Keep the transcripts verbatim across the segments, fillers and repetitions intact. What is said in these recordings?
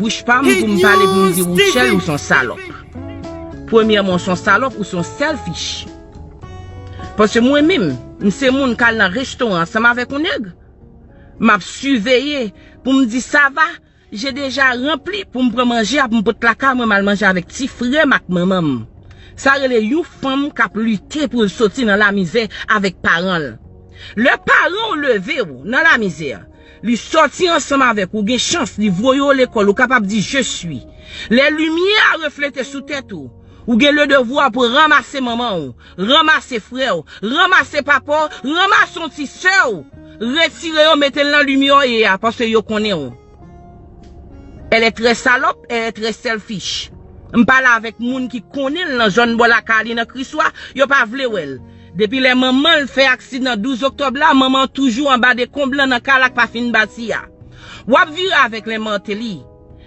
Bouch pa m pou m pale pou m di Rutshelle ou se yon salòp. Premyèman, ou se yon salòp, ou se yon selfish. Paske mwen menm, m se moun k al nan restoran ansanm avèk yon nèg. M ap siveye pou m di sa va, je deja ranpli pou m pran manje a pou m pot lakay mwen, m al manje avèk ti frè m ak manman m. Sa rele yon fanm k ap lite pou l soti nan lamizè avèk paran l. Lè paran w leve w nan lamizè, li sòti ansanm avèk ou, gen chans li voye w lekòl, ou kapab di je suis. Lè limyè a reflete sou tèt ou, ou gen le devwa pou ranmase manman w, ranmase frè w, ranmase papa w, ranmase yon ti sè w, retire yo, mete l nan limyè w ye a, paske yo konnen w. Elle est très salope, elle est très selfish. M pale avèk moun ki konnen l nan zòn bò lakay li nan Kriswa, yo pa vle wè l. Depi lè manman l fè aksidan douz oktòb la, manman an toujou anba dekonb lan nan kay la k pa fin bati a. W ap vire avèk lè Martelly,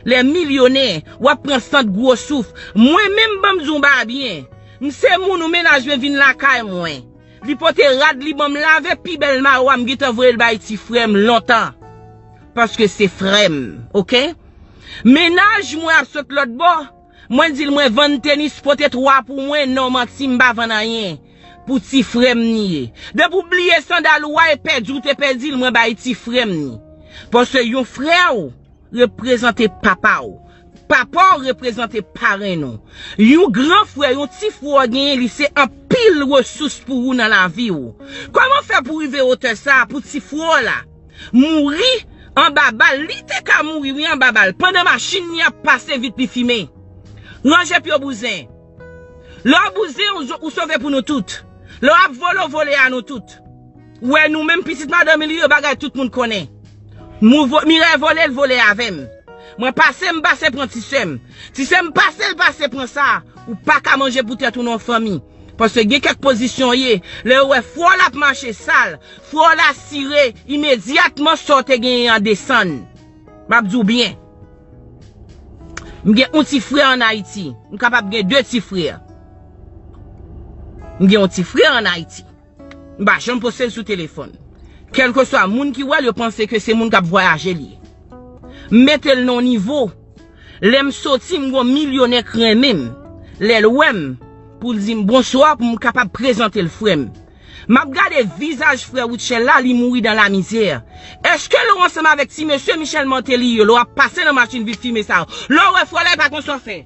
lè milyonè, w ap pran sant gwo souf. Mwen menm, ban m di w bagay byen. M se moun ou mennaj mwen vin lakay mwen. Li pote rad li ban m lave, pi bèl mayo a m gentan voye l bay ti frè m lontan. Paske se frè m, oke? Mennaj mwen ap sot lòt bò. Mwen di l mwen vann tenis, pote twa pou mwen, non manti m pa vann anyen. Pou ti frè m ni ye. Depi w bliye sandal ou a e pèdi w te pèdi l, mwen bay ti frè m ni. Paske yon frè w reprezante papa w. Papa w reprezante parenn ou. Yon gran frè, yon ti frè w genyen, li se anpil resous pou ou nan lavi w. Kòman fè pou rive wotè sa a pou ti frè w la mouri anba bal? Li te ka mouri, wi, anba bal. Pandan machin li ap pase vit, li fimen. Ranje pye w bouzen. Lè w bouzen, ou zo-, ou sove pou nou tout. Lè w ap vole, w vole a nou tout. Ou wè nou menm pitit madanm li yo, bagay tout moun konnen. Mou vo-, Miray vole, l vole avè m. Mwen pase, m pase pran ti sè m. Ti sè m pase, l pase pran sa. Ou pa ka manje pou tèt ou nan fanmi. Paske gen kèk pozisyon w ye. Lè yo wè frè w la ap mache sal, frè w la sire, imedyatman sa w te genyen an desann. M ap di w byen. M gen yon ti frè ann Ayiti. M kapab gen de ti frè. M gen yon ti frè ann Ayiti. M pa janm poste l sou telefòn. Kèlkeswa moun ki wè l, yo panse ke se moun k ap vwayaje li ye. M mete l nan yon nivo. Lè m soti, m gon milyonè k renmen m. Lè l wè m, pou l di m bonswa, pou m kapab prezante l frè m. M ap gade vizaj frè Rutshelle la, li mouri dan lamizè. Èske lè w ansanm avèk ti mesye Michel Martelly yo, lè w ap pase nan machin vit fimen sa yo, lè w wè frè w la, e pa konsa w fè?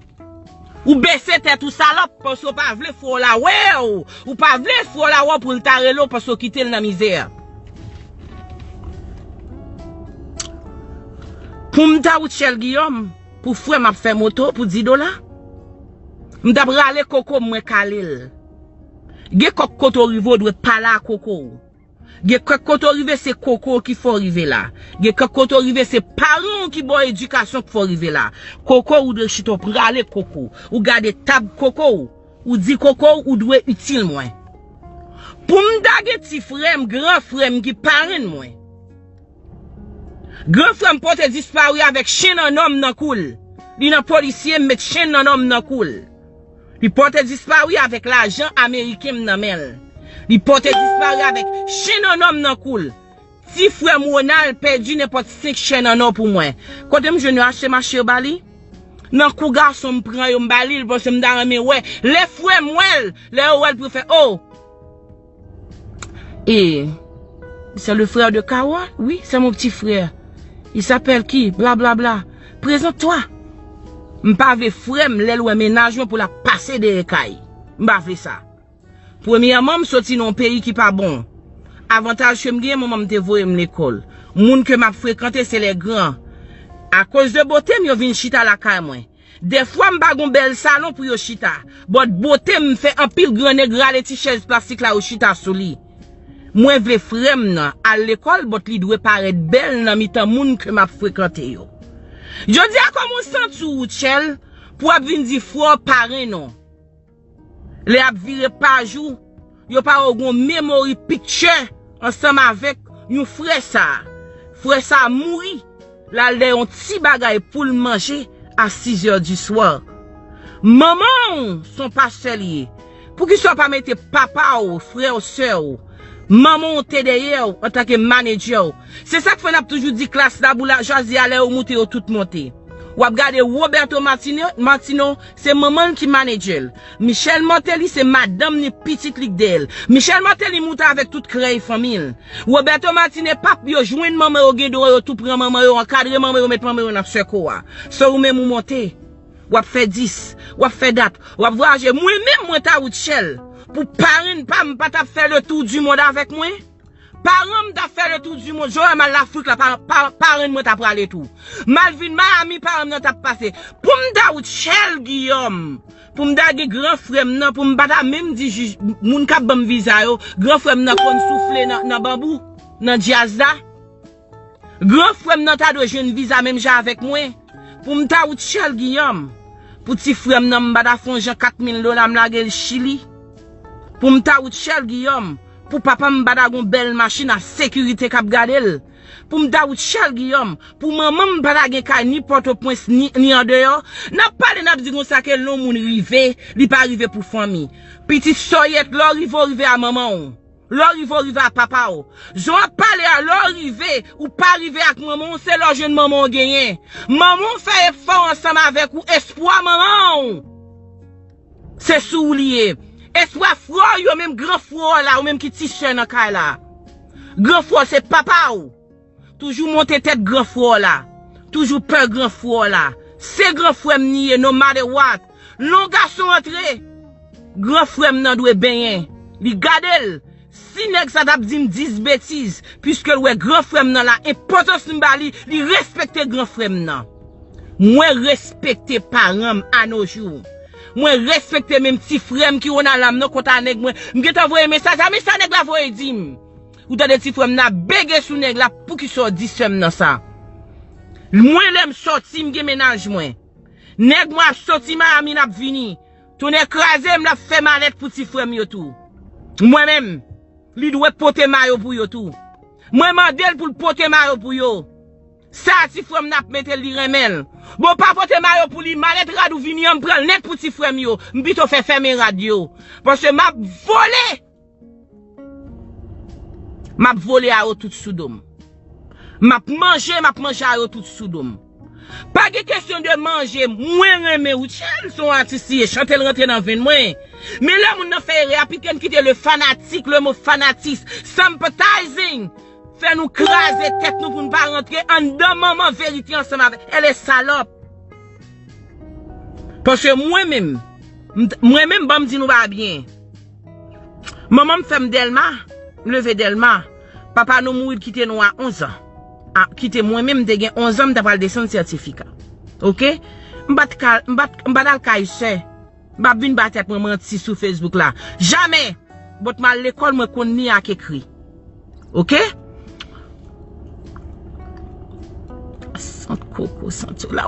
Ou bese tèt ou, salòp, paske w pa vle frè w la wè w. Ou pa vle frè w la wè w pou l ta rele w paske w kite l nan mizè. Pou m ta Rutshelle Guillaume, pou frè m ap fè moto pou di dola, m t ap rale koko m, mwen kale l. Gen kòk kote w rive, w dwe pale a koko w. Gen kèk kote w rive, se koko w ki fè w rive la. Gen kèk kote w rive, se paran w ki ba w edikasyon k fè w rive la. Koko w, ou dwe chita w prale koko w. Ou gade tab koko w. Ou di koko w, ou dwe itil mwen. Pou m ta gen ti frè m, gran frè m ki parenn mwen. Gran frè m pote dispari avèk chen nan nonm nan kou l. Li nan polisye, m met chen nan nonm nan kou l. Li pote dispari avèk lajan ameriken m nan men l. Li pote dispari avèk chen nan nonm nan kou l. Ti frè m Ronald pèdi nenpòt senk chen nan nonm pou mwen. Kote m jwenn yo, achte mache yo ba li? Nan kou gason m pran yo, m ba li l, paske m ta renmen wè. Lè frè m wè l, lè yo wè l pou yo fè, oh! Et c'est le frère de Carole? Oui, c'est mon petit frère. Il s'appelle qui? Blablabla. Présente-toi. M pa vle frè m, lè l wè mennaj mwen, pou l ap pase dèyè kay. M pa vle sa. Premyèman, m soti nan yon peyi ki pa bon. Avantaj ke m genyen, manman m te voye m lekòl. Moun ke m ap frekante, se lè gran. Akoz de bote m, yo vin chita lakay mwen. Dèfwa m pa gon bèl salon pou yo chita. But bote m fè anpil gran nèg rale ti chèz plastik la yo chita sou li. Mwen vle frè m nan al lekòl, but li dwe parèt bèl nan mitan moun ke m ap frekante yo. Jodi a, kòman w santi w, Rutshelle, pou w ap vin di frè w pa renmen w? Lè y ap vire paj ou, yo pa wè w gon memory picture ansanm avèk yon frè sa. Frè sa mouri, l al dèyè yon ti bagay pou l manje a sizè di swa. Manman w se yon pastè li ye. Poukisa w pa mete papa w, frè w, sè w? Manman w te dèyè w antanke manedjè w. Se sa k fè n ap toujou di klas la, boulajwazi a, lè yo moute, yo tout monte. W ap gade Roberto Martino, Martino, se manman l ki manedjè l. Michel Martelly, se madanm ni pitit li k dèyè l. Michel Martelly moute avèk tout krèy fanmi l. Roberto Martino, pap yo jwenn manman yo, gen dwa yo tou pran manman yo, ankadre manman yo, met manman yo nan sèko a. Se ou menm ou monte. W ap fè dis, w ap fè dat, w ap vwayaje. Mwen menm, mwen ta Rutshelle. Pou parenn pa m, pa t ap fè le tour du monde avèk mwen. Paran m t ap fè le tour du monde. Joel m al Lafrik la, pa, pa, parenn mwen t ap prale tou. M al vin Miami, paran m nan t ap pase. Pou m ta Rutshelle Guillaume, pou m ta gen gran frè m nan, pou m pa ta menm di jij, moun k ap ban m viza yo, gran frè m nan konn soufle nan, nan banbou, nan djaz la. Gran frè m nan ta dwe jwenn viza menm jan avèk mwen. Pou m ta Rutshelle Guillaume. Pou ti frè m nan, m pa ta fè yon jan kat mil dola, m lage l Chili. Pou m ta Rutshelle Guillaume. Pou papa m, m pa ta gon bèl machin a sekirite k ap gade l. Pou m ta Rutshelle Guillaume. Pou manman m, m pa ta gen kay ni Pòtoprens, ni, ni andeyò. N ap pale, n ap di konsa ke lè yon moun rive, li pa rive pou fanmi. Pitit sòyèt, lè w rive, w rive a manman w. Lè w rive, w rive a papa w. Jan w ap pale a, lè w rive, ou pa rive ak manman w, se lè w jwenn manman w genyen. Manman w fè efò ansanm avèk ou, espwa manman w. Se sou ou li ye. Espwa frè w yo, menm gran frè w la, ou menm ki ti sè nan kay la. Gran frè w se papa w. Toujou monte tèt gran frè w la. Toujou pè gran frè w la. Se gran frè m li ye, no matter what. Lè yon gason antre, gran frè m nan dwe benyen. Li gade l. Si nèg sa t ap di m dis betiz, piske l wè gran frè m nan la, enpòtans m ba li, li respekte gran frè m nan. Mwen respekte paran m a no jou. Mwen respekte menm ti frè m ki Ronald la, m nan kont a nèg mwen. M gentan voye mesaj la, men sa nèg la voye di m. Ou tande ti frè m nan ap bege sou nèg la, poukisa w di sè m nan sa? Mwen lè m sòti, m gen mennaj mwen. Nèg mwen ap sòti Miami, n ap vini. Tonnè kraze m, l ap fè malèt pou ti frè m yo tou. Mwen menm, li dwe pote mayo pou yo tou. Mwen mande l pou l pote mayo pou yo. Sa ti frè m nan ap mete l, li renmen l. Bon, pa pote mayo pou li, malèt rad ou vini an, m pran l nèt pou ti frè m yo. M pito fè fèmen rad yo. Paske m ap vole. M ap vole a yo tout sou do m. M ap manje, m ap manje a yo tout sou do m. Pa gen kesyon de manje, mwen renmen Rutshelle, se yon atis li ye, chante l rantre nan venn mwen. Men lè moun nan fè erè a, pito n kite le fanatik, le mo fanatis, sympathizing, fè nou kraze tèt nou pou n pa rantre anndan manman verite ansanm avèk. Elle est salope. Paske mwen menm, m t-, mwen menm, ban m di nou pa byen. Manman m fè m Dèlma, m leve Dèlma. Papa nou mouri, l kite nou a onz an. A, kite mwen menm, m te gen onz an, m ta pral desann sètifika. Oke? M pa t ka, m pa t, m pa t al kay sè. M p ap vin bay tèt mwen manti sou Facebook la. Jamè! Bon, m al lekòl, mwen konn li ak ekri. Oke? Sant koko, sant yo la.